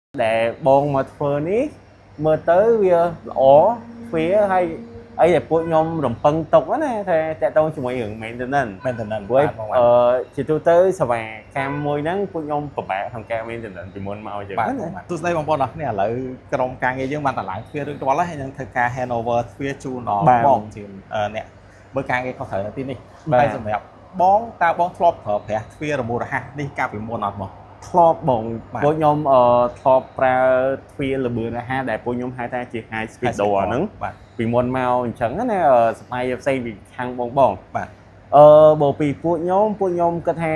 ដែលបងមកធ្វើនេះមើលទៅវាល្អទ្វារហើយអីដែលពួកខ្ញុំរំពឹងទុកណាថាតាក់ទងជាមួយរឿង maintenance maintenance ព្រោះ បាទបងបាទ អឺជាទូទៅសេវាកម្មមួយហ្នឹងពួកខ្ញុំពិបាកក្នុងការ maintenance ពីមុនមកអញ្ចឹង បាទ ណា បងបាទសួស្តីបងប្អូនអរគ្នាឥឡូវក្រុមការងារយើងបានតម្លើងទ្វាររួចរាល់ហើយនឹងធ្វើការ hand over ទ្វារជូនដល់ បាទ បងជាអ្នកមើលការងារខុសត្រូវនៅទីនេះ បាទ ហើយសម្រាប់បងតើបងធ្លាប់ប្រើប្រាស់ទ្វាររមូររហ័សនេះកាលពីមុនអត់បង ធ្លាប់បង បាទ ពួកខ្ញុំធ្លាប់ប្រើទ្វារល្បឿនរហ័សដែលពួកខ្ញុំហៅថាជា high speed door ហ្នឹង បាទ ពីមុនមកអញ្ចឹងណាsupply ផ្សេងពីខាងបងបង បាទ បើពីពួកខ្ញុំពួកខ្ញុំគិតថា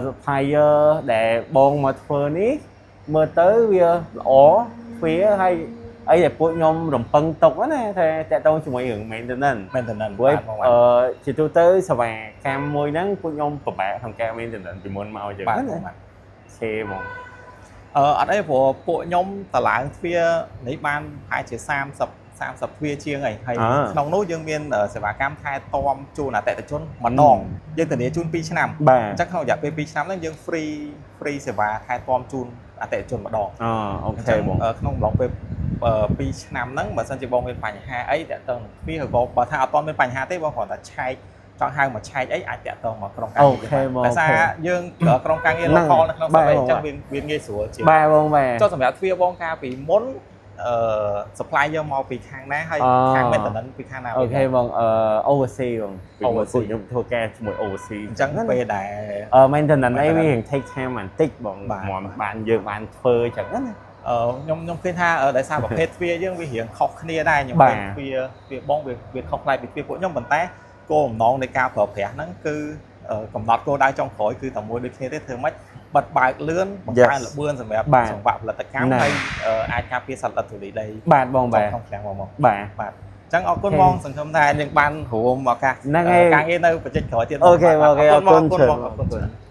supplier ដែលបងមកធ្វើនេះមើលទៅវាល្អទ្វារហើយអីដែលពួកខ្ញុំរំពឹងទុកណាថាតាក់ទងជាមួយរឿង maintenance maintenance ព្រោះ បាទបងបាទ ជាទូទៅសេវាកម្មមួយហ្នឹងពួកខ្ញុំពិបាកក្នុងការ maintenance ពីមុនមកអញ្ចឹង បាទ ណា បងបាទ ឆេហ្មង អត់អីព្រោះពួកខ្ញុំតម្លើងទ្វារនេះបានប្រហែលជា30 30ទ្វារជាងហើយហើយក្នុងនោះយើងមានសេវាកម្មថែទាំជូនអតិថិជនម្ដងយើងធានាជូន2ឆ្នាំ បាទ អញ្ចឹងក្នុងរយៈពេល2ឆ្នាំហ្នឹងយើង free free សេវាថែទាំជូនអតិថិជនម្ដង អូអូ អញ្ ខេបង ចឹងក្នុងអំឡុងពេល2ឆ្នាំហ្នឹងបើសិនជាបងមានបញ្ហាអីតាក់ទងនឹងទ្វារឬក៏បើថាអត់ទាន់មានបញ្ហាទេបងគ្រាន់តែឆែកចង់ហៅមកឆែកអីអាចតាក់ទងមកក្រុមការ អូ ងារ ខេបង ដោយសារយើងក្រុមការងារ ហ្នឹង local នៅក្នុង បាទ ស្រុកអីអញ្ចឹង បង វាវាងាយស្រួលជាង បាទបងបាទ ចុះសម្រាប់ទ្វារបងកាលពីមុនsupply យកមកពីខាងណាហើយ អូ ខាង maintenance ពីខាងណា អូខេបងoversea បងពីមុន Oversea ពួកខ្ញុំធ្វើការជាមួយ oversea អញ្ចឹងពេលដែល maintenance អីវារៀង take time បន្តិចបង បាទ មកបានយើងបានធ្វើអញ្ចឹងណា ខ្ញុំឃើញថាដោយសារប្រភេទទ្វារយើងវារៀងខុសគ្នាដែរខ្ញុំ បាទ ឃើញទ្វារទ្វារបងវាវាខុសប្លែកពីទ្វារពួកខ្ញុំប៉ុន្តែគោលបំណងនៃការប្រើប្រាស់ហ្នឹងគឺកំណត់គោលដៅចុងក្រោយគឺតែមួយដូចគ្នាទេធ្វើម៉េចបិទបើកលឿនបង្កើន ល្បឿនសម្រាប់ បាទ សង្វាក់ផលិតកម្ម ណា ហើយអាចការពារសត្វល្អិតធូលីដី បាទបងបាទ ក្នុងឃ្លាំងបងមក បាទ បាទអញ្ចឹងអរគុណបងសង្ឃឹមថាយើងបានរួមឱកាស ហ្នឹងហើយ ការងារនៅបច្ចេកក្រោយទៀត អូខេអូខេអរគុណ បង ច្រើន អរគុណបងអរគុណច្រើន។